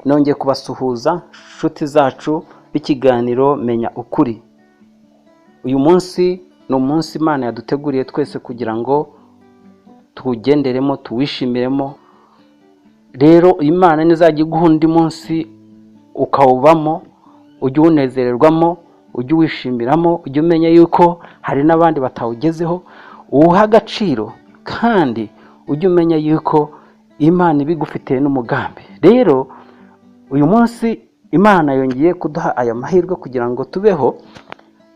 Nongeye kubasuhuza nshuti zacu b'ikiganiro Menya Ukuri. Uyu munsi ni umunsi Imana yaduteguriye twese kugira ngo tuwugenderemo, tuwishimiremo. Rero Imana nizajya iguha undi munsi ukawubamo, ujye uwunezererwamo, ujye uwishimiramo, ujye umenya yuko hari n'abandi batawugezeho, uwuhe agaciro kandi ujye umenya yuko Imana ibigufitiye n'umugambi. Rero uyu munsi Imana yongeye kuduha aya mahirwe kugira ngo tubeho,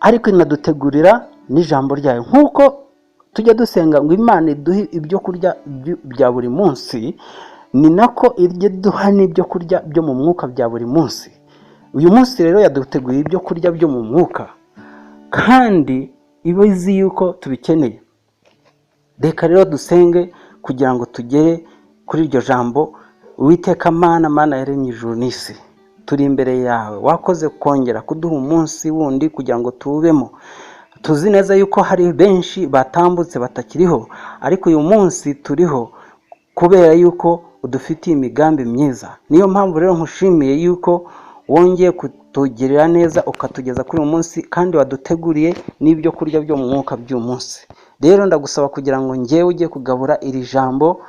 ariko inadutegurira n'ijambo ryayo. Nk'uko tujya dusenga ngo Imana iduhe ibyo kurya bya buri munsi, ni nako ijya iduha n'ibyo kurya byo mu mwuka bya buri munsi. Uyu munsi rero yaduteguye ibyo kurya byo mu mwuka, kandi iba izi yuko tubikeneye. Reka rero dusenge kugira ngo tugere kuri iryo jambo. Uwiteka Mana, Mana yaremye ijuru n'isi, turi imbere yawe, wakoze kongera kuduha umunsi wundi kugira ngo tuwubemo. Tuzi neza yuko hari benshi batambutse batakiriho, ariko uyu munsi turiho kubera yuko udufitiye imigambi myiza. Niyo mpamvu rero nkushimiye yuko wongeye kutugirira neza ukatugeza kuri uyu munsi, kandi waduteguriye n'ibyo kurya byo mu mwuka by'uyu munsi. Rero ndagusaba kugira ngo njyewe ujye kugabura iri jambo,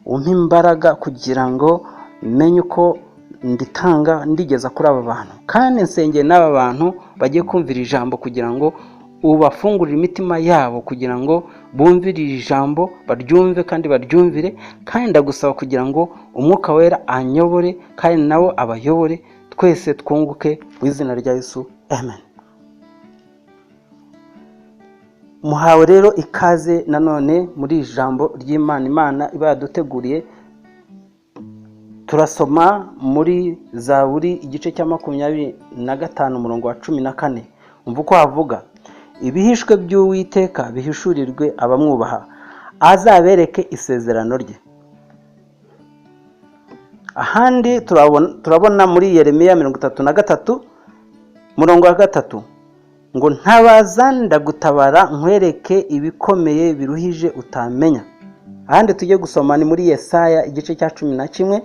umpe imbaraga kugira ngo menye uko nditanga ndigeza kuri aba bantu, kandi nsengeye n'aba bantu bagiye kumvira ijambo kugira ngo ubafungurire imitima yabo kugira ngo bumvire iri jambo, baryumve kandi baryumvire. Kandi ndagusaba kugira ngo Umwuka Wera anyobore kandi nawe abayobore, twese twunguke mu izina rya Yesu, amen. Muhawe rero ikaze nanone muri iri jambo ry'Imana, Imana iba yaduteguriye. Turasoma muri Zaburi igice cya 25 umurongo wa 14. Umva uko havuga: ibihishwe by'Uwiteka bihishurirwe abamwubaha, azabereke isezerano rye. Ahandi turabona muri Yeremiya 33 murongo wa 3 ngo ntabaza ndagutabara, nkwereke ibikomeye biruhije utamenya. Ahandi tujye gusoma ni muri Yesaya igice cya 11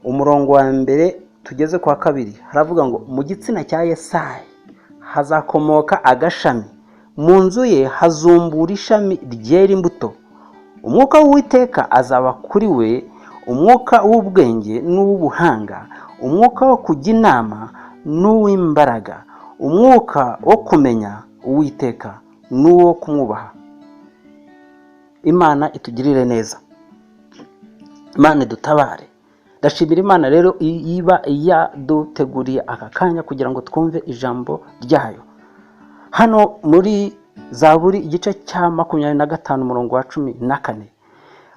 umurongo wa 1 tugeze kwa 2, haravuga ngo mu gitsina cya Yesaya hazakomoka agashami, mu nzu ye hazumbura ishami ryera imbuto. Umwuka w'Uwiteka azaba kuri we, umwuka w'ubwenge n'uw'ubuhanga, umwuka wo kujya inama n'uw'imbaraga, umwuka wo kumenya Uwiteka n'uwo kumwubaha. Imana itugirire neza, Imana idutabare. Ndashimira Imana rero iba yaduteguriye aka kanya kugira ngo twumve ijambo ryayo. Hano muri Zaburi igice cya 25 umurongo wa 14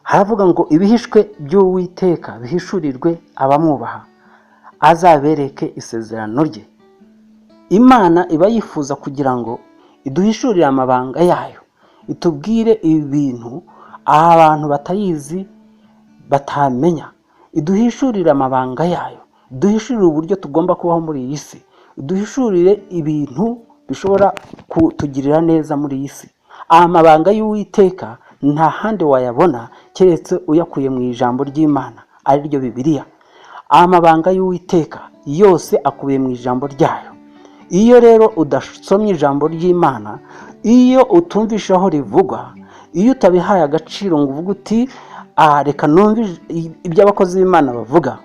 haravuga ngo ibihishwe by'Uwiteka bihishurirwe abamwubaha, azabereke isezerano rye. Imana iba yifuza kugira ngo iduhishurire amabanga yayo, itubwire ibintu abantu batayizi batamenya, iduhishurire amabanga yayo, iduhishurire uburyo tugomba kubaho muri iyi si, iduhishurire ibintu bishobora kutugirira neza muri iyi si. Amabanga y'Uwiteka nta handi wayabona keretse uyakuye mu ijambo ry'Imana, ari ryo Bibiliya. Amabanga y'Uwiteka yose akubiye mu ijambo ryayo. Iyo rero udasomye ijambo ry'Imana, iyo utumvishe aho rivugwa, iyo utabihaye agaciro ngo uvuge uti reka numve ibyo abakozi b'Imana bavuga,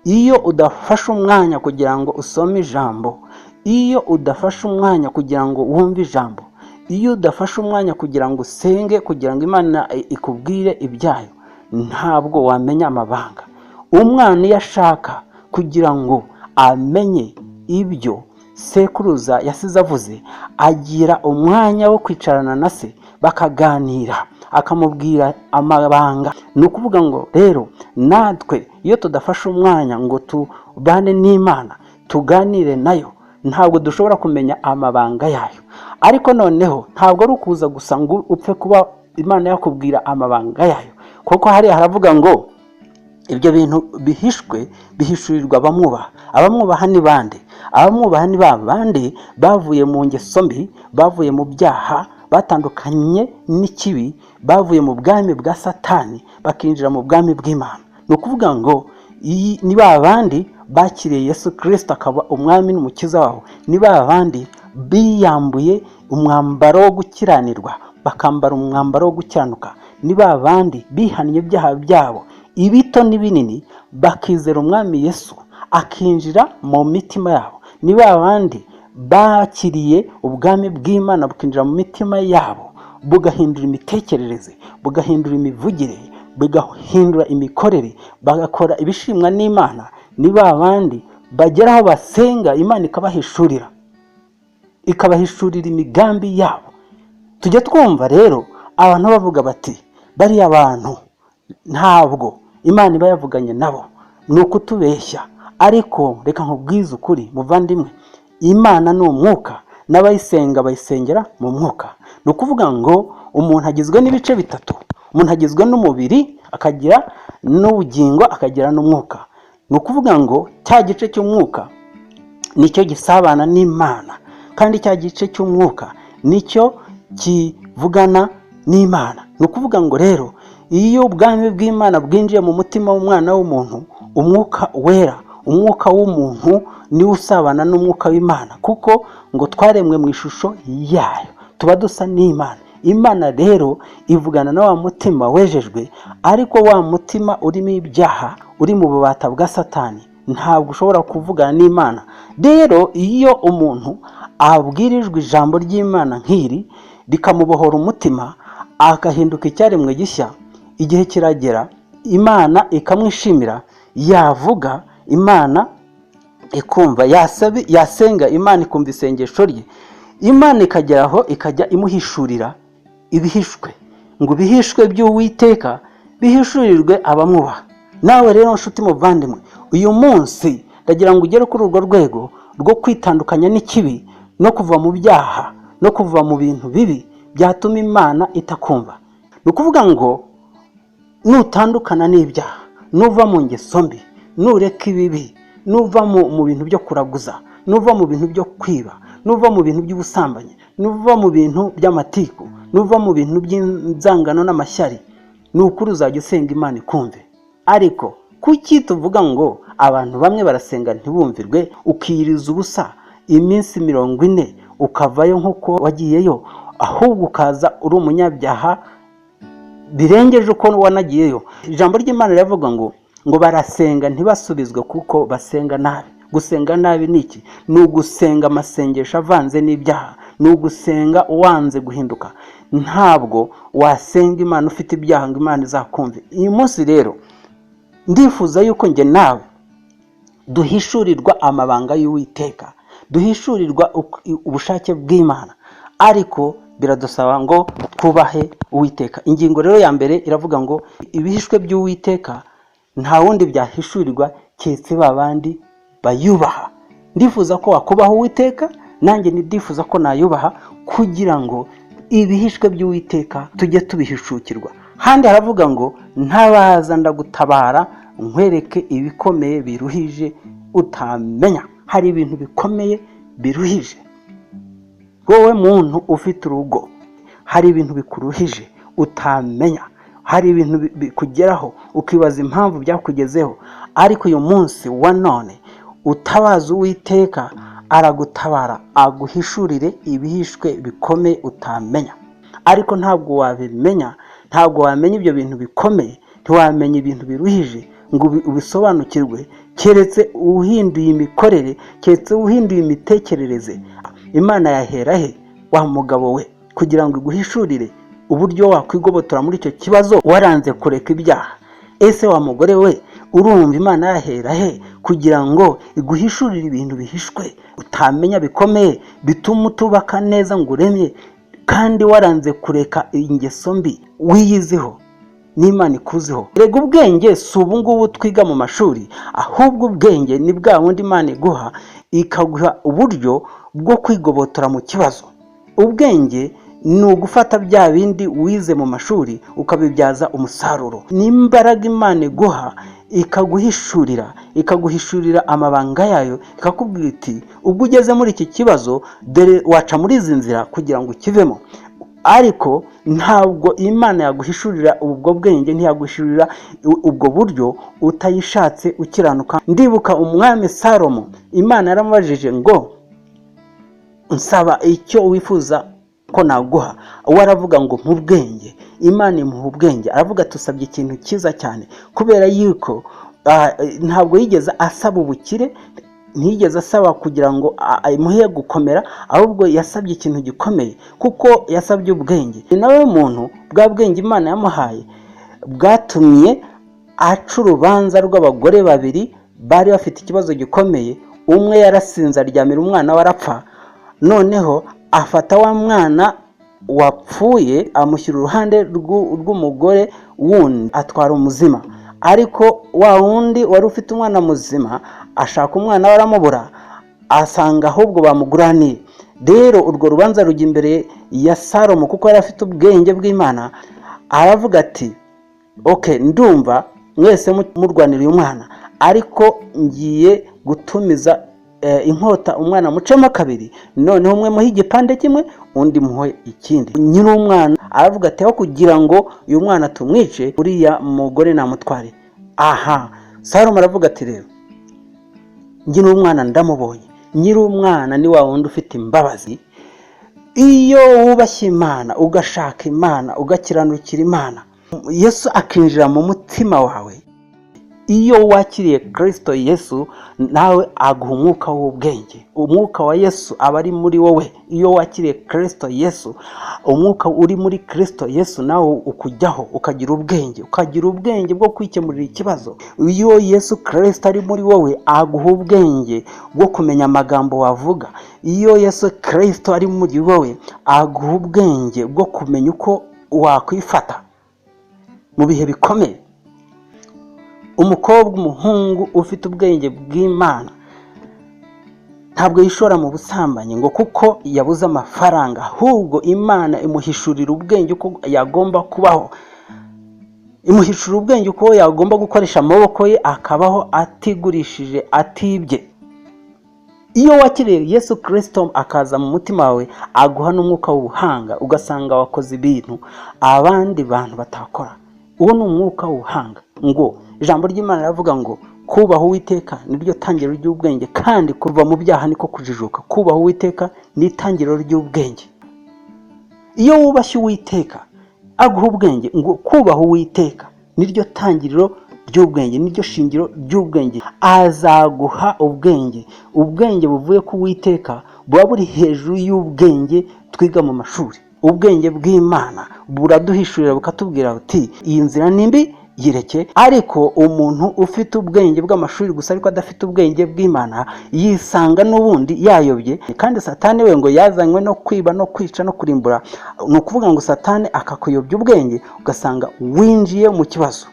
iyo udafashe umwanya kugira ngo usome ijambo, iyo udafashe umwanya kugira ngo wumve ijambo, iyo udafashe umwanya kugira ngo usenge kugira ngo Imana ikubwire ibyayo, ntabwo wamenya amabanga. Umwana iyo ashaka kugira ngo amenye ibyo sekuruza yasize avuze, agira umwanya wo kwicarana na se bakaganira, akamubwira amabanga. Ni ukuvuga ngo rero natwe iyo tudafashe umwanya ngo tubane n'Imana, tuganire nayo, ntabwo dushobora kumenya amabanga yayo. Ariko noneho ntabwo ari ukuza gusa ngo upfe kuba Imana yakubwira amabanga yayo, kuko hariya haravuga ngo ibyo bintu bihishwe bihishurirwa abamwubaha. Abamwubaha ni bande? Abamwubaha ni ba bandi bavuye mu ngeso mbi, bavuye mu byaha, batandukanye n'ikibi, bavuye mu bwami bwa Satani bakinjira mu bwami bw'Imana. Ni ukuvuga ngo Ni ba bandi bakiriye Yesu Kirisito akaba umwami n'umukiza wabo. Ni ba bandi biyambuye umwambaro wo gukiranirwa, bakambara umwambaro wo gukiranuka. Ni ba bandi bihannye ibyaha byabo, ibito n'ibinini, bakizera umwami Yesu akinjira mu mitima yabo. Ni ba bandi bakiriye ubwami bw'Imana bukinjira mu mitima yabo, bugahindura imitekerereze, bugahindura imivugire, bugahindura imikorere, bagakora ibishimwa n'Imana. Ni ba bandi bagera aho basenga, Imana ikabahishurira, ikabahishurira imigambi yabo. Tujya twumva rero abantu bavuga bati: "Bariya bantu ntabwo Imana iba yavuganye nabo, ni ukutubeshya." Ariko reka nkubwize ukuri, muvandimwe, Imana ni umwuka, n'abayisenga bayisengera mu mwuka. Ni ukuvuga ngo umuntu agizwe n'ibice bitatu: umuntu agizwe n'umubiri, akagira n'ubugingo, akagira n'umwuka. Ni ukuvuga ngo cya gice cy'umwuka nicyo gisabana n'Imana, kandi cya gice cy'umwuka nicyo kivugana n'Imana. Ni ukuvuga ngo rero iyo ubwami bw'Imana bwinjiye mu mutima w'umwana w'umuntu, umwuka wera, umwuka w'umuntu niwo usabana n'umwuka w'Imana, kuko ngo twaremwe mu ishusho yayo, tuba dusa n'Imana. Imana rero ivugana na wa mutima wejejwe, ariko wa mutima urimo ibyaha, uri mu bubata bwa Satani, ntabwo ushobora kuvugana n'Imana. Rero iyo umuntu abwirijwe ijambo ry'Imana nk'iri, rikamubohora umutima, agahinduka icyaremwe gishya, igihe kiragera Imana ikamwishimira. Yavuga, Imana ikumva, yasenga, Imana ikumva isengesho rye. Imana ikagera aho ikajya imuhishurira ibihishwe, ngo ibihishwe by'Uwiteka bihishurirwe abamwubaha. Nawe rero, nshuti muvandimwe, uyu munsi ndagira ngo ugere kuri urwo rwego rwo kwitandukanya n'ikibi, no kuva mu byaha, no kuva mu bintu bibi byatuma Imana itakumva. Ni ukuvuga ngo nutandukana n'ibyaha, nuva mu ngeso mbi, nureka ibibi, nuva mu bintu byo kuraguza, nuva mu bintu byo kwiba, nuva mu bintu by'ubusambanyi, nuva mu bintu by'amatiku, nuva mu bintu by'inzangano n'amashyari, ni ukuri uzajya usenga Imana ikumve. Ariko kuki tuvuga ngo abantu bamwe barasenga ntibumvirwe? Ukiyiriza ubusa iminsi 40, ukavayo nk'uko wagiyeyo, ahubwo ukaza uri umunyabyaha birengeje uko wanagiyeyo. Ijambo ry'Imana riravuga ngo barasenga ntibasubizwe kuko basenga nabi. Gusenga nabi ni iki? Ni ugusenga amasengesho avanze n'ibyaha, ni ugusenga wanze guhinduka. Ntabwo wasenga Imana ufite ibyaha ngo Imana izakumve. Uyu munsi rero ndifuza yuko njye nawe duhishurirwa amabanga y'Uwiteka, duhishurirwa ubushake bw'Imana, ariko biradusaba ngo twubahe Uwiteka. Ingingo rero ya mbere iravuga ngo ibihishwe by'Uwiteka nta wundi byahishurirwa keretse ba bandi bayubaha. Ndifuza ko wakubaha Uwiteka, nanjye ndifuza ko nayubaha, kugira ngo ibihishwe by'Uwiteka tujye tubihishukirwa. Handi haravuga ngo: "Ntabaza ndagutabara, nkwereke ibikomeye biruhije utamenya." Hari ibintu bikomeye biruhije. Wowe muntu ufite urugo, hari ibintu bikuruhije utamenya, hari ibintu bikugeraho ukibaza impamvu byakugezeho. Ariko uyu munsi wa none utabaza Uwiteka, aragutabara, aguhishurire ibihishwe bikomeye utamenya. Ariko ntabwo wabimenya, ntabwo wamenya ibyo bintu bikomeye, ntiwamenya ibintu biruhije ngo ubisobanukirwe, keretse uhinduye imikorere, keretse uhinduye imitekerereze. Imana yahera he, wa mugabo we, kugira ngo iguhishurire uburyo wakwigobotora muri icyo kibazo waranze kureka ibyaha? Ese wa mugore we, urumva Imana yahera he kugira ngo iguhishurire ibintu bihishwe utamenya bikomeye, bituma utubaka neza ngo uremye, kandi waranze kureka ingeso mbi wiyiziho n'Imana ikuziho? Rega ubwenge si ubu ngubu twiga mu mashuri, ahubwo ubwenge ni bwa bundi Imana iguha, ikaguha uburyo bwo kwigobotora mu kibazo. Ubwenge ni ugufata bya bindi wize mu mashuri ukabibyaza umusaruro. Ni imbaraga Imana iguha, ikaguhishurira, ikaguhishurira amabanga yayo, ikakubwira iti: "Ubwo ugeze muri iki kibazo, dore waca muri izi nzira kugira ngo ukivemo." Ariko ntabwo Imana yaguhishurira ubwo bwenge, ntiyaguhishurira ubwo buryo utayishatse ukiranuka. Ndibuka umwami Salomo, Imana yaramubajije ngo: "Nsaba icyo wifuza ko naguha." We aravuga ngo: "Mu bwenge." Imana imuha ubwenge. Aravuga: "Tusabye ikintu cyiza cyane," kubera yuko ntabwo yigeze asaba ubukire, ntiyigeze asaba kugira ngo imuhe gukomera, ahubwo yasabye ikintu gikomeye kuko yasabye ubwenge. Ni nawe muntu bwa bwenge Imana yamuhaye bwatumye aca urubanza rw'abagore babiri bari bafite ikibazo gikomeye. Umwe yarasinze, aryamira umwana we, arapfa. Noneho afata wa mwana wapfuye, amushyira uruhande rw'umugore wundi, atwara umuzima. Ariko wa wundi wari ufite umwana muzima ashaka umwana we aramubura, asanga ahubwo bamuguraniye. Rero urwo rubanza rujya imbere ya Salomo, kuko yari afite ubwenge bw'Imana. Aravuga ati: "Okay, ndumva mwese murwanira uyu mwana, ariko ngiye gutumiza inkota, umwana mucemo kabiri, noneho umwe muhe igipande kimwe, undi muhe ikindi." Nyiri umwana aravuga ati: "Aho kugira ngo uyu mwana tumwice, uriya mugore namutware." Aha Salomo aravuga ati: "Rero nyiri umwana ndamubonye. Nyiri umwana ni wa wundi ufite imbabazi." Iyo wubashye Imana, ugashaka Imana, ugakiranukira Imana, Yesu akinjira mu mutima wawe, iyo wakiriye Kirisito Yesu, nawe aguha umwuka w'ubwenge. Umwuka wa Yesu aba ari muri wowe. Iyo wakiriye Kirisito Yesu, umwuka uri muri Kirisito Yesu nawe ukujyaho, ukagira ubwenge, ukagira ubwenge bwo kwikemurira ikibazo. Iyo Yesu Kirisito ari muri wowe, aguha ubwenge bwo kumenya amagambo wavuga. Iyo Yesu Kirisito ari muri wowe, aguha ubwenge bwo kumenya uko wakwifata mu bihe bikomeye. Umukobwa, umuhungu ufite ubwenge bw'Imana ntabwo yishora mu busambanyi ngo kuko yabuze amafaranga, ahubwo Imana imuhishurira ubwenge uko yagomba kubaho, imuhishurira ubwenge uko yagomba gukoresha amaboko ye akabaho atigurishije, atibye. Iyo wakiriye Yesu Kirisito akaza mu mutima wawe, aguha n'umwuka w'ubuhanga, ugasanga wakoze ibintu abandi bantu batakora. Uwo ni umwuka w'ubuhanga. Ngo ijambo ry'Imana riravuga ngo kubaha Uwiteka niryo tangiriro ry'ubwenge, kandi kuva mu byaha niko kujijuka. Kubaha Uwiteka ni itangiriro ry'ubwenge. Iyo wubashye Uwiteka, aguha ubwenge. Ngo kubaha Uwiteka niryo tangiriro ry'ubwenge, niryo shingiro ry'ubwenge. Azaguha ubwenge. Ubwenge buvuye ku Uwiteka buba buri hejuru y'ubwenge twiga mu mashuri. Ubwenge bw'Imana buraduhishurira, bukatubwira buti: "Iyi nzira ni mbi, yireke." Ariko umuntu ufite ubwenge bw'amashuri gusa ariko adafite ubwenge bw'Imana, yisanga n'ubundi yayobye. Kandi Satani we ngo yazanywe no kwiba no kwica no kurimbura. Ni ukuvuga ngo Satani akakuyobya ubwenge, ugasanga winjiye mu kibazo,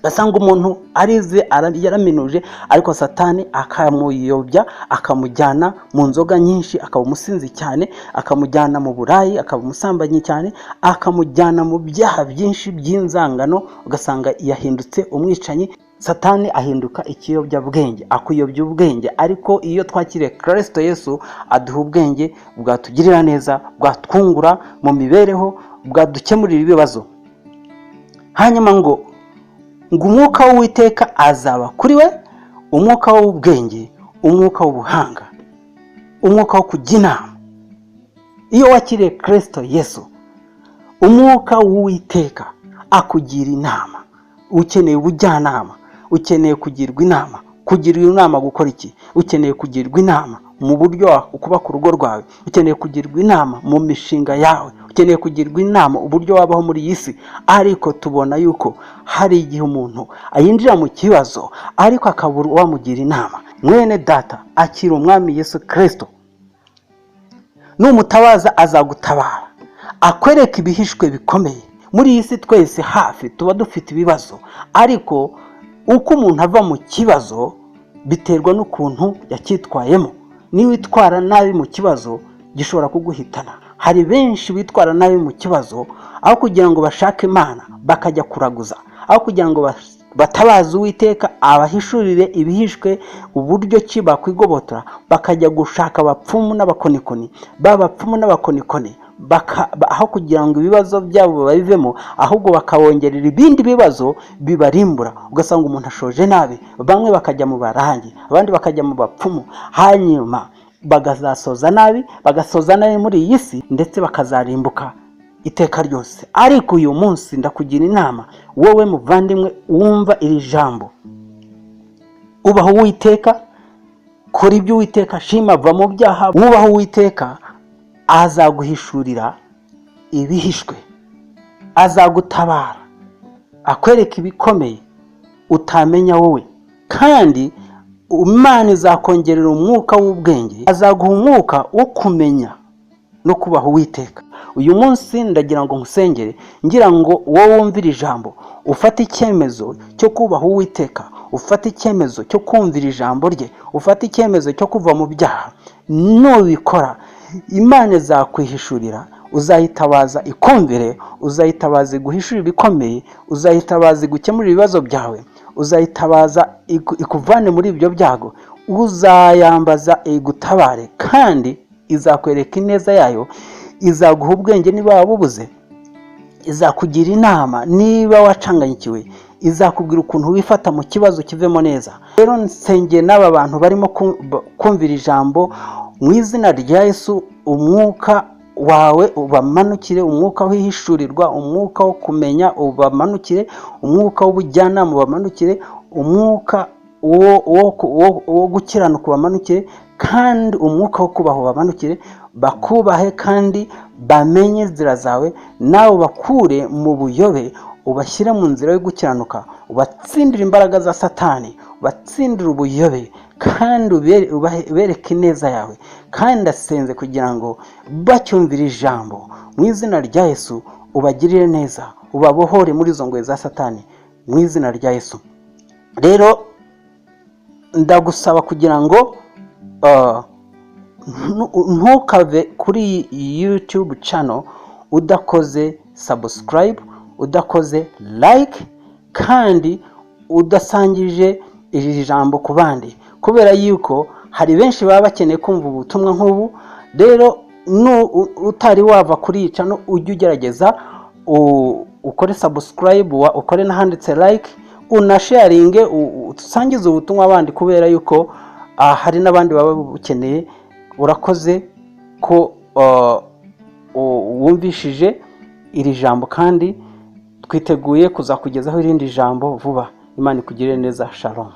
ugasanga umuntu arize, yaraminuje, ariko Satani akamuyobya, akamujyana mu nzoga nyinshi, akaba umusinzi cyane, akamujyana mu burayi, akaba umusambanyi cyane, akamujyana mu byaha byinshi by'inzangano, ugasanga yahindutse umwicanyi. Satani ahinduka ikiyobyabwenge, akuyobya ubwenge. Ariko iyo twakiriye Kirisito Yesu, aduha ubwenge bwatugirira neza, bwatwungura mu mibereho, bwadukemurira ibibazo. Hanyuma ngo umwuka w'Uwiteka azaba kuri we, umwuka w'ubwenge, umwuka w'ubuhanga, umwuka wo kujya inama. Iyo wakiriye Kirisito Yesu, umwuka w'Uwiteka akugira inama. Ukeneye ubujyanama, ukeneye kugirwa inama. Kugirwa inama gukora iki? Ukeneye kugirwa inama mu buryo kubaka urugo rwawe, ukeneye kugirwa inama mu mishinga yawe, ukeneye kugirwa inama uburyo wabaho muri iyi si. Ariko tubona yuko hari igihe umuntu yinjira mu kibazo ariko akabura uwamugira inama. Mwene data, akira umwami Yesu Kirisito. Numutabaza azagutabara, akwereka ibihishwe bikomeye. Muri iyi si twese hafi tuba dufite ibibazo, ariko uko umuntu ava mu kibazo biterwa n'ukuntu yacyitwayemo. Niba witwara nabi mu kibazo, gishobora kuguhitana. Hari benshi bitwara nabi mu kibazo, aho kugira ngo bashake Imana bakajya kuraguza, aho kugira ngo batabaze Uwiteka abahishurire ibihishwe uburyo ki bakwigobotora, bakajya gushaka abapfumu n'abakonikoni. Ba bapfumu n'abakonikoni Aho kugira ngo ibibazo byabo babivemo, ahubwo bakabongerera ibindi bibazo bibarimbura. Ugasanga umuntu ashoje nabi, bamwe bakajya mu barangi, abandi bakajya mu bapfumu, hanyuma bakazasoza nabi, bagasoza nabi muri iyi si, ndetse bakazarimbuka iteka ryose. Ariko uyu munsi ndakugira inama, wowe muvandimwe wumva iri jambo: ubaho Uwiteka, kora ibyo Uwiteka ashima, va mu byaha, wubaho Uwiteka, azaguhishurira ibihishwe, azagutabara, akwereka ibikomeye utamenya wowe. Kandi Imana izakongerera umwuka w'ubwenge, azaguha umwuka wo kumenya no kubaha Uwiteka. Uyu munsi ndagira ngo nkusengere, ngira ngo wowe wumvire ijambo ufate icyemezo cyo kubaha Uwiteka, ufate icyemezo cyo kumvira ijambo rye, ufate icyemezo cyo kuva mu byaha. Nubikora, Imana izakwihishurira, uzayitabaza ikumvire, uzayitabaza iguhishurire ibikomeye, uzayitabaza igukemurire ibibazo byawe, uzayitabaza ikuvane muri ibyo byago, uzayambaza igutabare, kandi izakwereka ineza yayo, izaguha ubwenge niba wabubuze, izakugira inama niba wacanganyikiwe, izakubwira ukuntu wifata mu kibazo kivemo neza. Rero nsengeye n'aba bantu barimo kumvira ijambo, mu izina rya Yesu, umwuka wawe ubamanukire, umwuka w'ihishurirwa, umwuka wo kumenya ubamanukire, umwuka w'ubujyanama ubamanukire, umwuka wo gukiranuka ubamanukire, kandi umwuka wo kubaha ubamanukire, bakubahe kandi bamenye inzira zawe, nawe ubakure mu buyobe, ubashyire mu nzira yo gukiranuka, ubatsindire imbaraga za Satani, ubatsindire ubuyobe, kandi ubereke ineza yawe. Kandi ndasenze kugira ngo bacyumvire ijambo, mu izina rya Yesu, ubagirire neza, ubabohore muri izo ngoyi za Satani, mu izina rya Yesu. Rero ndagusaba kugira ngo ntukave kuri YouTube channel udakoze subscribe, udakoze like, kandi udasangije iri jambo ku bandi, kubera yuko hari benshi baba bakeneye kumva ubutumwa nk'ubu. Rero utari wava kuri iyi channel, ujye ugerageza ukore subscribe, ukore n'ahanditse like, unasharinge, usangize ubutumwa abandi, kubera yuko hari n'abandi baba bukeneye. Urakoze ko wumvishije iri jambo, kandi twiteguye kuzakugezaho irindi jambo vuba. Imana ikugirire neza. Shalom.